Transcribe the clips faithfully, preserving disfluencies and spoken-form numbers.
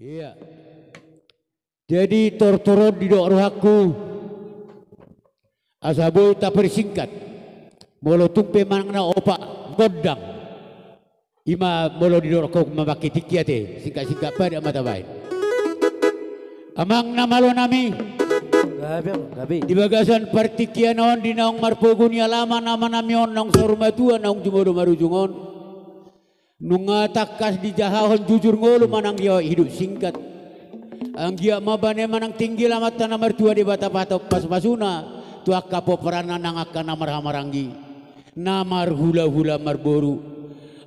Iya. Jadi tortoron didok rohangku, asa boi tapersingkat. Molo tung pe manang na opat gondang, ima molo didok rohangku mamangke tingki ate, singkat-singkat padat ma tabaen. Amang na malo nami, gabe, gabe. Di bagasan partingkian on, di naung marpogu ni alaman amanami on, naung saur matua, naung jumolo marujung on, nunga tangkas dijahahon jujur ngolu manang riwayat hidup singkat. Anggiat ma bane manang tinggil Amanta na martua Debata patok pasupasuna tu angka pomparanna nang angka na marhahamaranggi, na marhulahula marboru.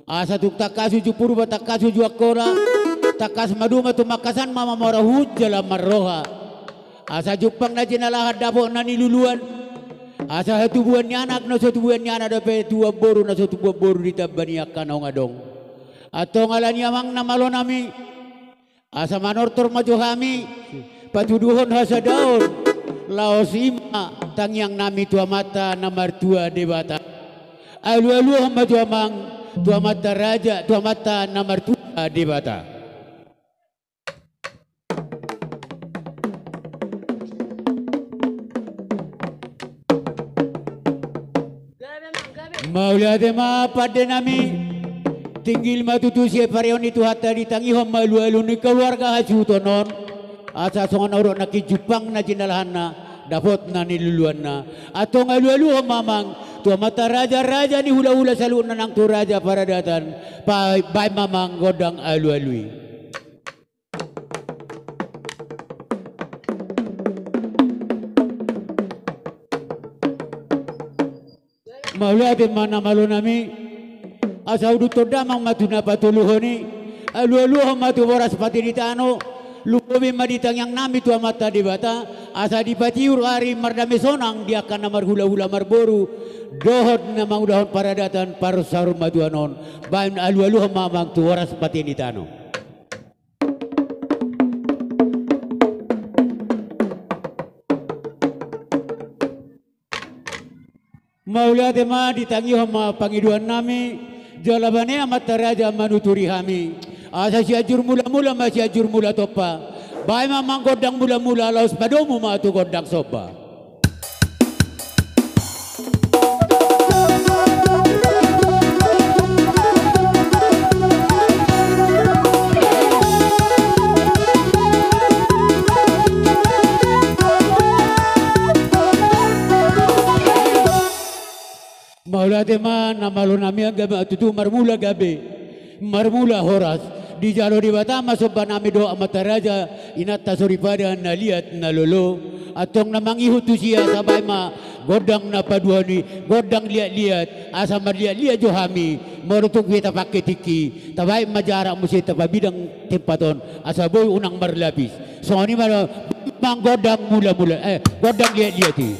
Asa tung tangkas uju Purba, tangkas uju Angkola, tangkas maduma tumangkasan ma mamora huhut jala marroha. Asa jumpang na jinalahan, dapot na niluluan. Asa hatubuan ni anak na so tubuan ni anak dope tubuan boru na so tubuan boru di tamba ni angka naung adong. Antong alani amang na malo nami, asa manortor ma jo hami patuduhon hasadaon laos ima tangiang nami tu Amanta na martua Debata. Alualuhon ma jo amang tu Amanta Raja, tu Amanta na martua Debata. Mauliate ma pande nami. Tinggil ma tutu sian pareon ni Tuhanta, ditangihon ma alualu ni kaluarga hasuhuton on. Asa songon na hudok nangkin, jumpang na jinalahanna, dapot na niluluanna. Antong alualuhon ma amang tu Amanta Raja, raja ni hulahula saluhutna nang tu raja paradatan. Pa-, baen ma amang gondang alualu i. Mauliate ma na malo nami. Asa uduthon damang ma tu na patoluhon i. Alualuhon ma tu boras pati ni tano. Lumobi ma di tangiang nami tu Amanta Debata, asa dipatiur ari mardame sonang di angka na marhulahula marboru dohot na mangulahon paradatan parsaurmatuaon on. Baen alualuhon ma amang tu boras pati ni tano. Mauliate ma, ditangihon ma pangidoan nami. Jala bane Amanta Raja manuturi hami, asa Sianjur Mulamula ma Sianjur Mulatompa. Baen ma amang gondang mulamula, laos padomu ma tu gondang somba. Mauliate ma na malo nami, anggiat ma tutu marmula gabe, marmula horas. Dijalo Debata ma somba nami dohot Amanta Raja, inanta soripada na liat na lolo. Antong na mangihut tusi, asa baen ma gondang na paduahon i, gondang liatliat, asa marliatliat jo hami. Molo tung pe tapangke tingki, tabaen ma jarak muse, tapabidang tempat on, asa boi unang marlapis. Songon i ma do, amang gondang mulamula, eh, gondang liatliat i.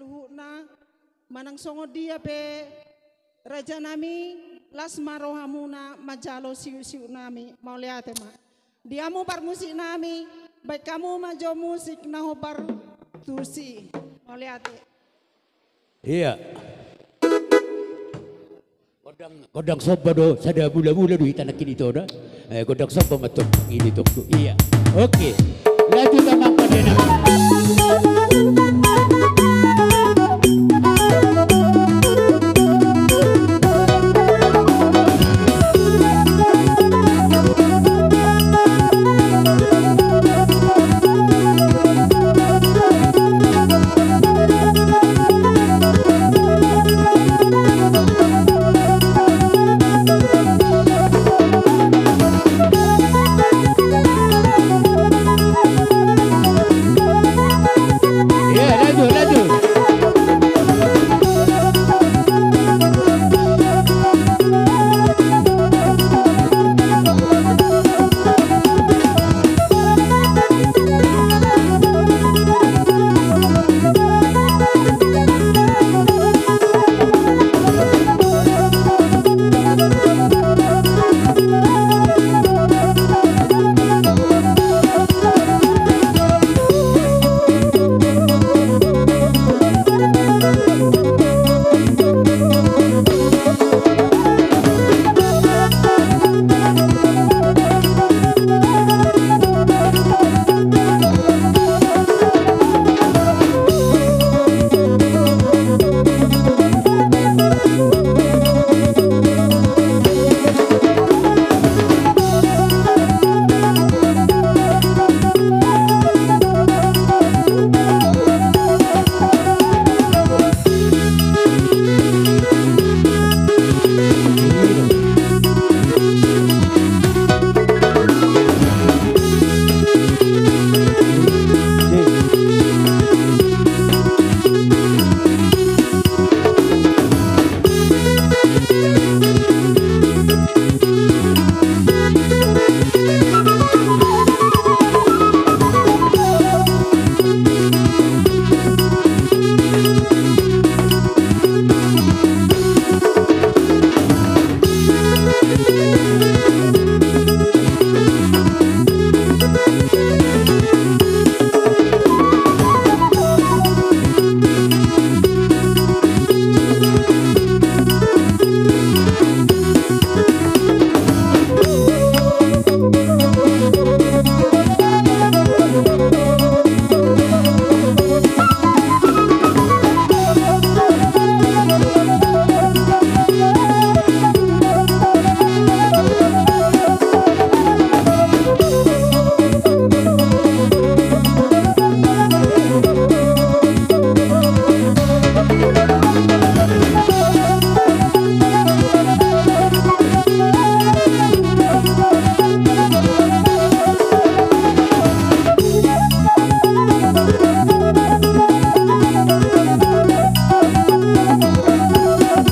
Suhutna, manang songon dia pe rajanami, las ma rohamuna manjalo siusiunami, mauliate ma. Di hamu parmusiknami, baen hamu ma jo musik na hombar tusi, mauliate. Iya. Gondang, gondang somba do, sada bulamula do hita nangkin i, ito da. Eh, gondang somba ma tong i, ito. Iya. Oke. Lanjut, amang pande nami.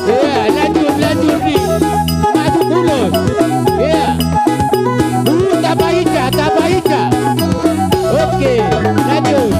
Iya, lanjut, lanjut, nih. Maju, mulus. Iya. Uh, tambah ica, tambah ica. Oke, lanjut.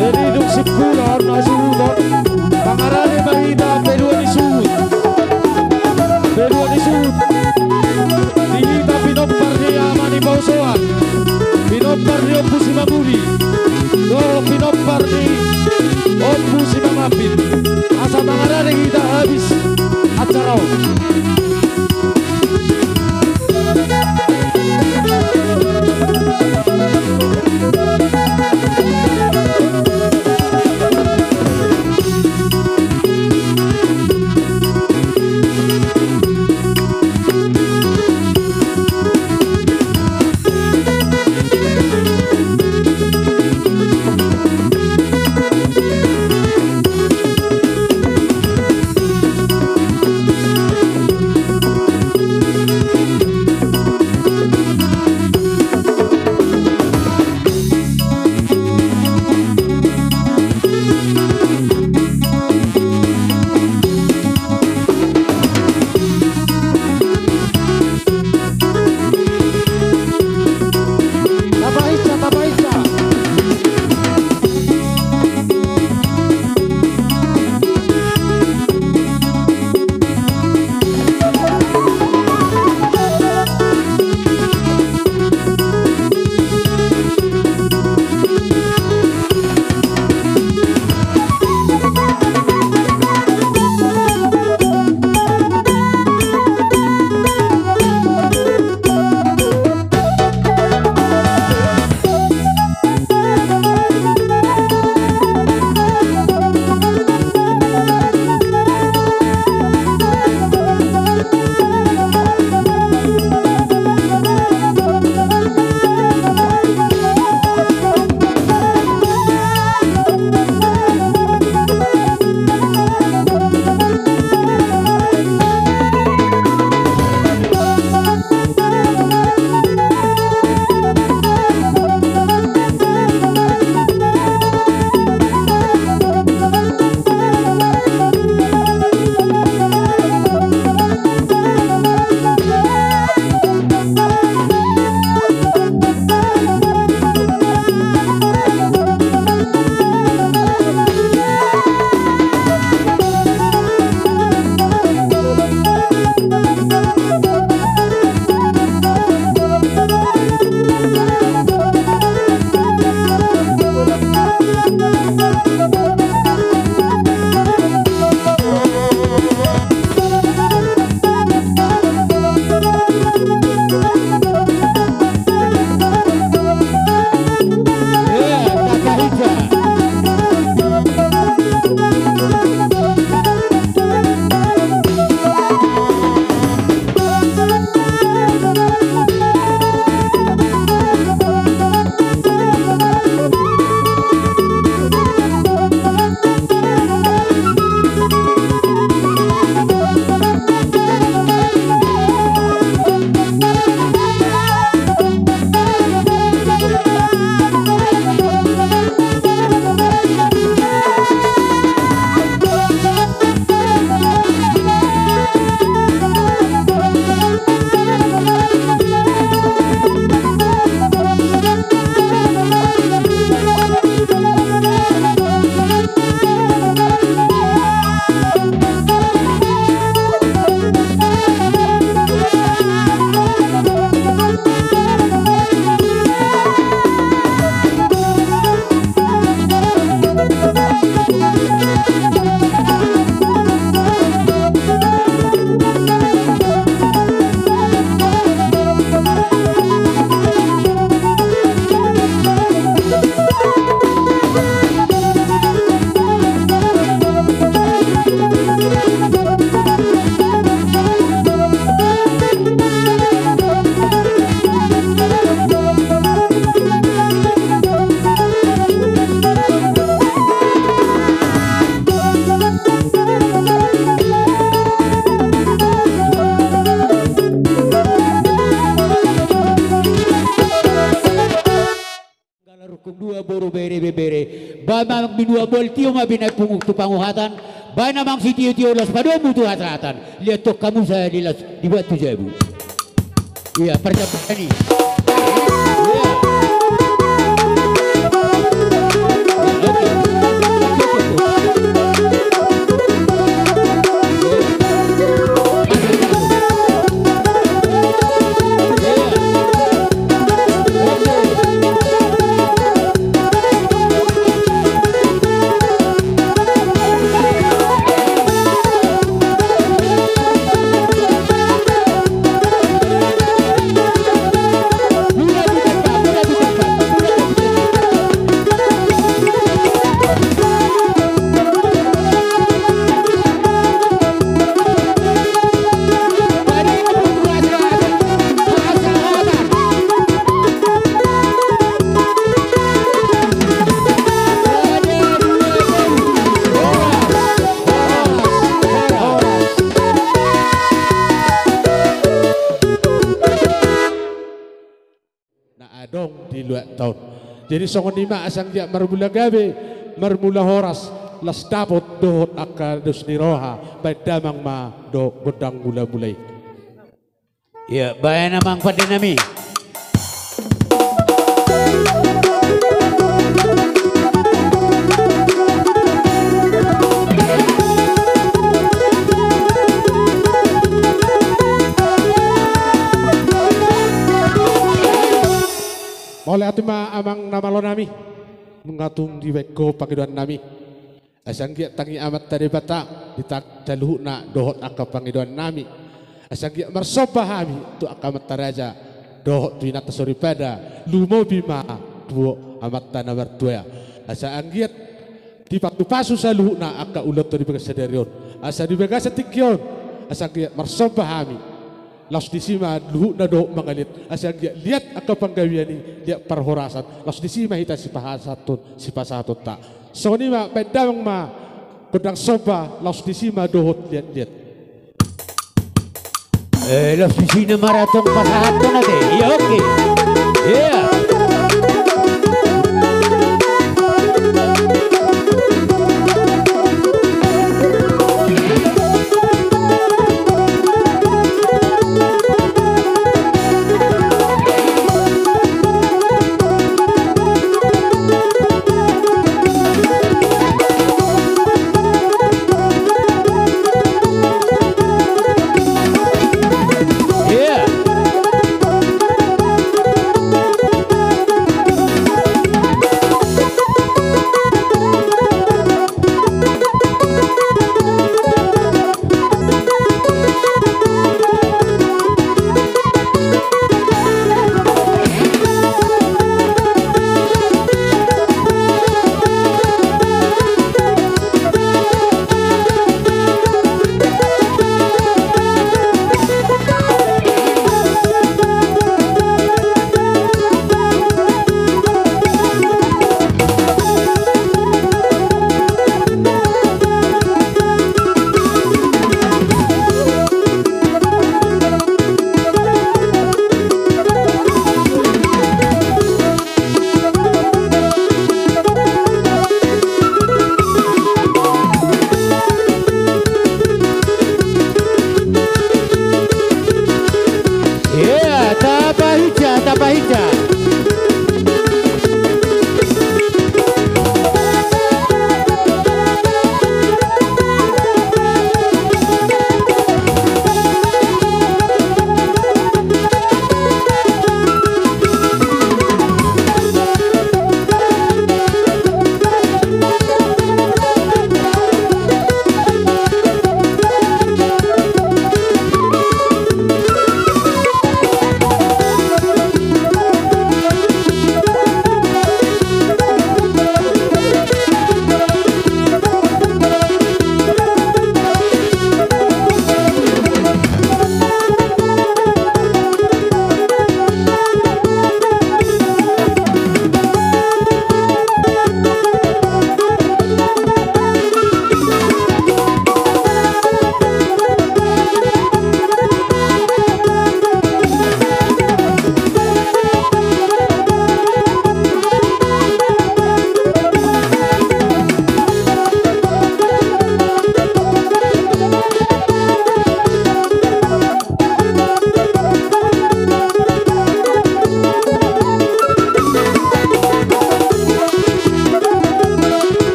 Jadi dung simpul on na suhut on, mangarade ma hita pedua ni suhut. Pedua ni suhut. Di hita pinompar ni ama ni paosoan, pinompar ni Ompu Simanguli, dohot pinompar ni Ompu Simangampin, asa mangarade hita habis acara on. Manggala rungkung dua boru bere bebere. Baen ma minua bol, tio ma binaen pungu tu panguhatan. Baen amang sitio-tio, las padomu tu hata-hatan. Liat tong hamu sadia las dibuat tu jabu. Ia, parjambaran i. Ia. taon. Jadi songon i ma asa anggiat marmula gabe, marmula horas, laos dapot dohot angka dos ni roha, baen damang ma dohot gondang mula-mula i. Ia, baen amang pande nami. Mauliate ma amang na malo nami, nunga tung dibaen ho pangidoan nami. Asa anggiat tangi Amanta Debata di ta-, saluhutna dohot angka pangidoan nami. Asa anggiat marsomba hami tu angka amanta raja dohot tu inanta soripada, lumobi ma tu amanta na martua. Asa anggiat dipasu-pasu saluhutna angka ulaonta di bagasan sadari on. Asa di bagasan tingki on, asa anggiat marsomba hami. Laos disi ma luhutna dohot mangaliat, asa anggiat liat angka panggabean i, liat parhorasan, laos disi ma hita sipasahathon, sipasahathonta. Songon i ma, baen damang ma gondang somba, laos disi ma dohot liat-liat. Eh, laos disi nama ra tong pasahathon ate. Ia, oke. Ia. Ia.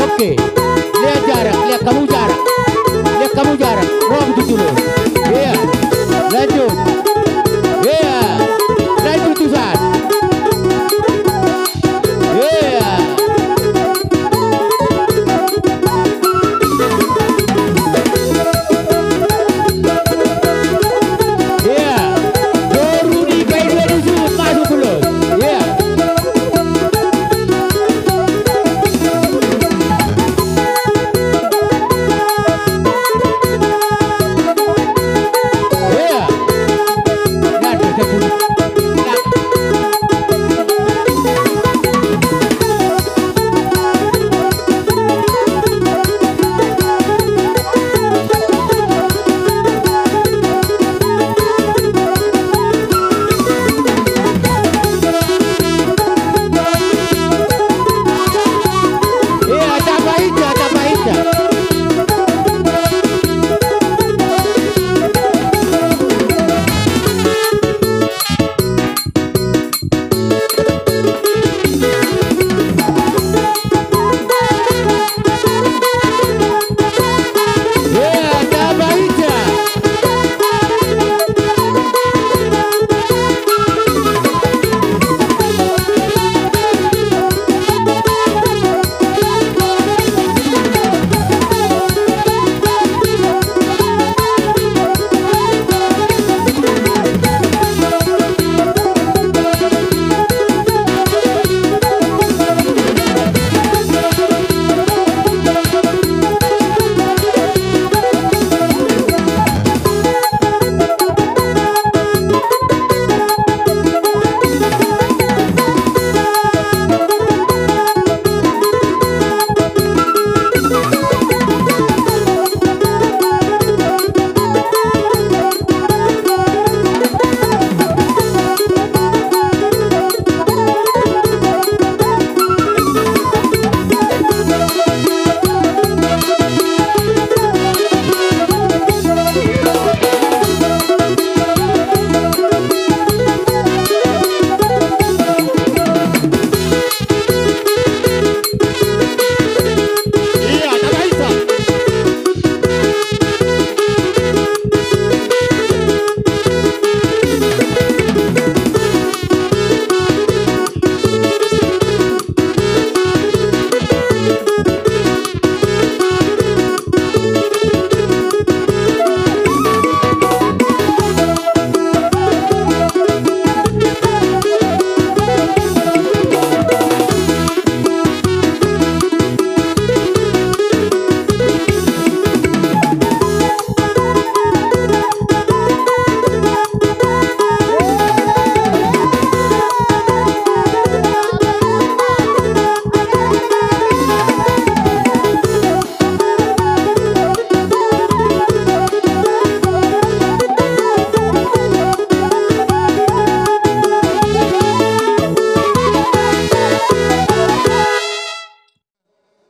Oke. Lean jarak, lean hamu jarak. Lean hamu jarak. Ro hamu tu jolo. Iya. Lanjut. Iya. Lanjut tu san. Iya. Iya. Boru ni Paidua Dusun masuk dulu. Iya. Iya. Nah, dia pun. Nah.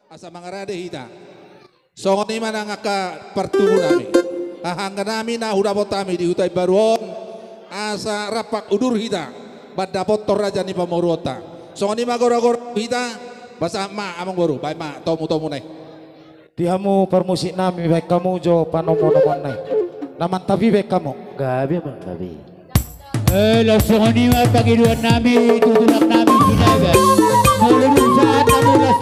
Asa mangarade hita. Songon i ma nang angka partubu nami, haha angga nami na hudapot hami di huta Imbaru on, asa rampak udur hita mandapothon raja ni pamoruonta. Songon i ma gora-gora hita. Basa ma amang boru, baen ma tomu-tomuna i. Di hamu parmusik nami, baen hamu jo panomo-nomoanna i. Na mantap i baen hamu. Gabe ma, gabe. Eh, laos songon i ma pangidoan nami tu tulang nami Sinaga. Molo dung sahat hamu laos.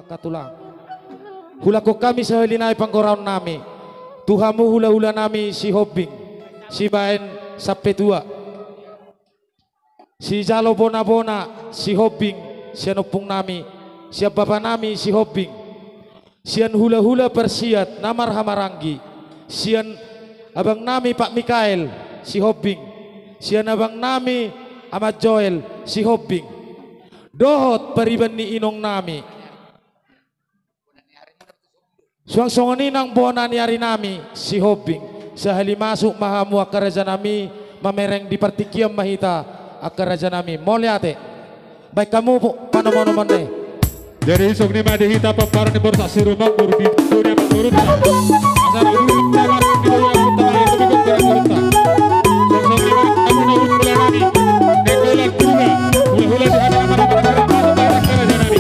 Tulang. Hulahon hami sahali nai panggoraon nami tu hamu hulahula nami Sihombing, sibaen sampe tua. Sijalo bonabona Sihombing, sian ompung nami, sian bapa nami Sihombing, sian hulahula parsiat na marhahamaranggi, sian abang nami Pak Mikael Sihombing, sian abang nami Amat Joel Sihombing, dohot pariban ni inong nami. Suang songon i nang bona ni ari nami Sihombing. Sahali masuk ma hamu angka raja nami, mamereng di partingkian ma hita angka raja nami. Mauliate. Baen hamu pu-, panomonomon i. Jadi songon i ma di hita pomparan ni Borsak Sirumambur di dunia mangurut. Asal dulu tangan di dunia mangurut, tangan itu ikut kurang urut. Songon i ma hamu na urut mulai nami. Nekolan Purba. Hula-hula di hadapan para para para para para para para nami.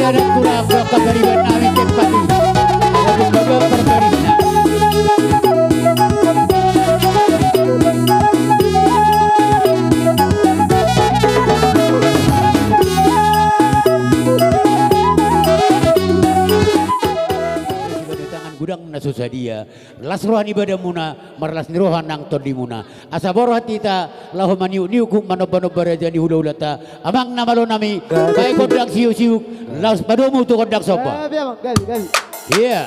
Tulang, tulang, pariban nami tempat i. Agung baga parbarinna. Tangan gudang na so sadia. Las roha ni badanmuna, marlas ni roha nang tondimuna. Asa borhat hita laho maniuk-niuk, manomba-nomba raja ni hula-hulanta. Amang na malo nami, baen gondang siuk-siuk, laos padomu tu gondang somba. Gabe, amang, gabe, gabe. Iya.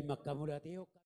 manghamauliatehon